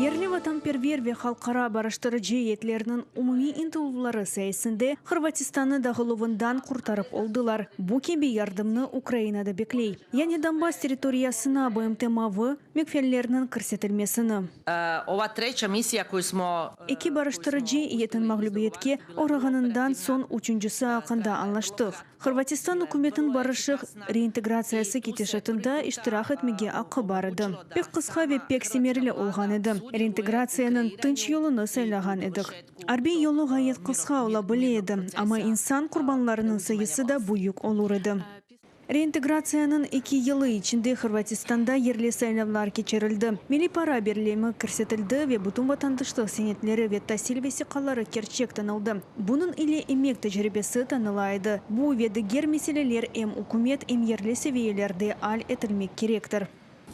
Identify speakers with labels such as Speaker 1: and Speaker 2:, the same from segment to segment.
Speaker 1: Yerli vatanperver ve halqara barıştırıcı eyyetlerniñ umumiy ıntıluvları sayesinde Hırvatistannı dağıluvından qurtarıp oldılar. Bu kibi yardımnı Ukraina da bekley. Yani Donbass territoriyasına BMT mavı mekfellerniñ kirsetilmesini.
Speaker 2: Ova treća misija koju smo.
Speaker 1: Eki barıştırıcı eyyetniñ mağlübiyetke oğrağanından soñ üçüncisi aqqında añlaştıq. Hırvatistan ükümetiniñ barışıq reintegratsiyası ketişatında iştirak etmege aqqı bar edi. Pek qısqa ve pek semereli olğan edi. Reintegratsiyanıñ tınç yolunı saylağan edik. Arbiy yolu ğayet qısqa ola bile edi, amma insan qurbanlarınıñ sayısı da büyük olur edi. Reintegratsiyanıñ eki yılı içinde Hırvatistanda yerli saylavlar keçirildi, milliy para birlemi kirsetildi ve bütün vatandaşlıq senetleri ve tasil vesiqaları kerçek tanıldı. Bunıñ ile emek tecribesi tanıla edi. Bu ve diger meseleler em ükümet, em yerli seviyelerde al etilmek kerektir.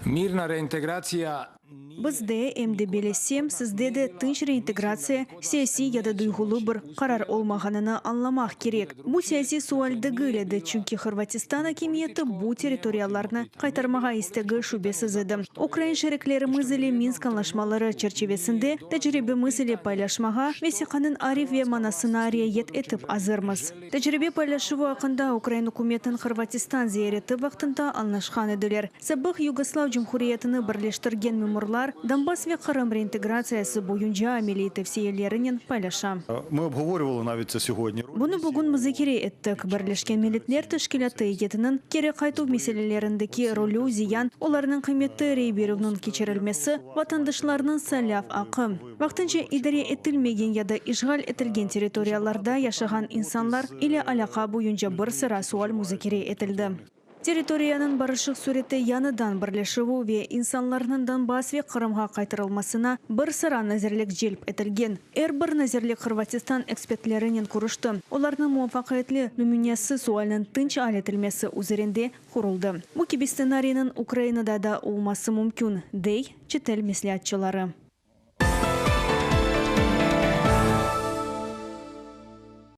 Speaker 3: Mirna reintegratsiya
Speaker 1: Bizde, em de belesem, sizde de tınç reintegratsiya siyasiy ya da duyğulı bir qarar olmağanını añlamaq kerek. Bu siyasiy sual degil edi, çünki Hırvatistan akimiyeti bu territoriyalarnı qaytarmağa istegi şübesiz edi. Ukrain şeriklerimiz ile Minsk añlaşmaları çerçivesinde tecribemiz ile paylaşmağa, vesiqanıñ arif ve manasına riayet etip azırmız. Tecribe paylaşuvı aqqında ukrain ükümetiniñ Hırvatistan ziyareti vaqtında añlaşqan ediler. Sabıq Yugoslav Cumhuriyetini birleştirgen memurlar Donbass ve Qırım reintegratsiyası boyunca ameliy tevsiyelerinen paylaşa. Bunı bugün muzakere ettik. Birleşken Milletler Teşkilâtı eyyetiniñ keri qaytuv meselelerindeki rolü, ziyan, olarnıñ qıymeti, rey berüvniñ keçirilmesi, vatandaşlarnıñ saylav aqqı. Vaqtınca idare etilmegen ya da işğal etilgen territoriyalarda yaşağan insanlar ile alâqa boyunca bir sıra sual muzakere etildi. Territoriyanıñ barışıq sürette yañıdan birleşüvi ve insanlarnıñ Donbass ve Qırımğa qaytarılmasına bir sıra nazirlik celp etilgen. Er bir nazirlik Hırvatistan ekspertlerinen körüşti, olarnıñ muvafaqiyetli nümünesi sualniñ tınç al etilmesi üzerinde quruldı. Bu kibi stsenariyniñ Ukrainada da olması mümkün, dey çetel mesleatçıları.